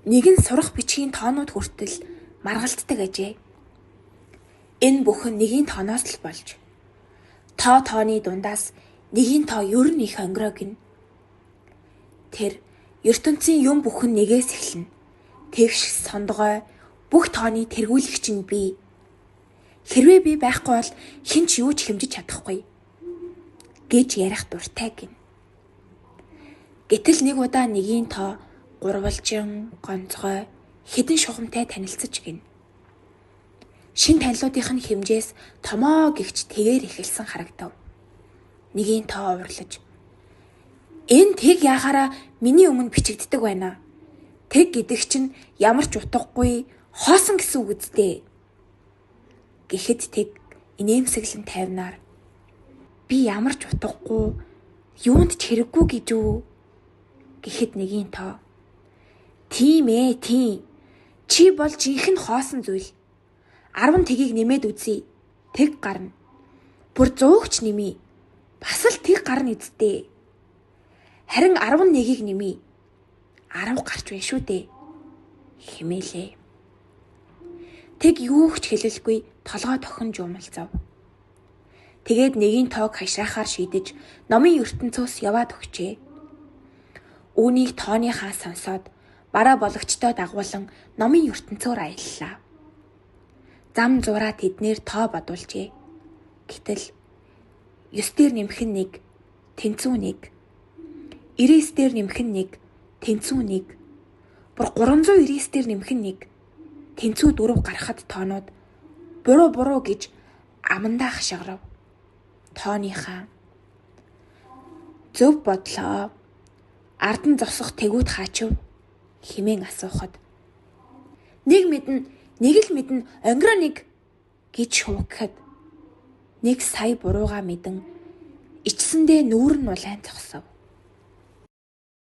Нэгэн сурах бичгийн тоонууд хүртэл маргалддаг ажээ. Энэ бүхэн нэгийн тооноос л болж. Тоо тооны дундаас нэгийн тоо ер нь их онгироо гинэ. Тэр ертөнцийн юм бүхэн нэгээс эхэлнэ. Тэгш сондгой бүх тооны тэргүүлэгч нь би. Хэрвээ би байхгүй бол хэн ч юу ч хэмжиж чадахгүй гэж ярих дуртай гинэ. Гэтэл нэг удаа нэгийн тоо гурвалжин, гонцгой, хэдэн шухамтай танилцаж гинэ. Шин танилуудынх нь хэмжээс томоо гихч тэгээр эхэлсэн харагдав. Нэгийн тоо уурлаж. Энэ тэг яхаараа миний өмнө бичигддэг байна. Тэг гэдэг чинь ямар ч утгагүй хоосон гэсэн үг үсттэй. Гэхэд тэг инээмсэглэн тайвнаар би ямар ч утгагүй юунд ч хэрэггүй гэж үү гэхэд нэгийн тоо тийм ээ тийм чи бол жинхэнэ хоосон зүйл 10 тэгийг нэмээд үзье тэг гарна бүр 100-ч нэмье бас л тэг гарна үсттэй харин 11-ийг нэмье 10 гарч байна шүү дээ хэмээлээ. Тэг юу ч хэлэлгүй толгой тохин жуумалзав. Тэгээд нэгийн тоог хашраахаар шийдэж номын ертөнцөөс яваад өгчээ. Үүнийг тооныхаа сонсоод бараа бологчтой дагуулan номын ертөнцөөр аяллаа. Зам зураа тэднэр тоо бодуулжээ. Гэтэл 9 дээр нэмэх нь 1, тэнцүү 1. 99 дээр нэмэх нь 1, тэнцүү 1. Бүр 399 дээр нэмэх нь 1, тэнцүү 4 гарахад тоонууд буруу буруу гэж амандаа хашгирав. Тооныхаа зөв бодлоо. Ард нь зогсох тэгүүд хаачив хэмээн асуухад нэг мэднэ, нэг л мэднэ, онгироо нэг гэж шувгахад нэг сая бурууга мэдэн ичсэндээ нүүр нь улаан зогсов.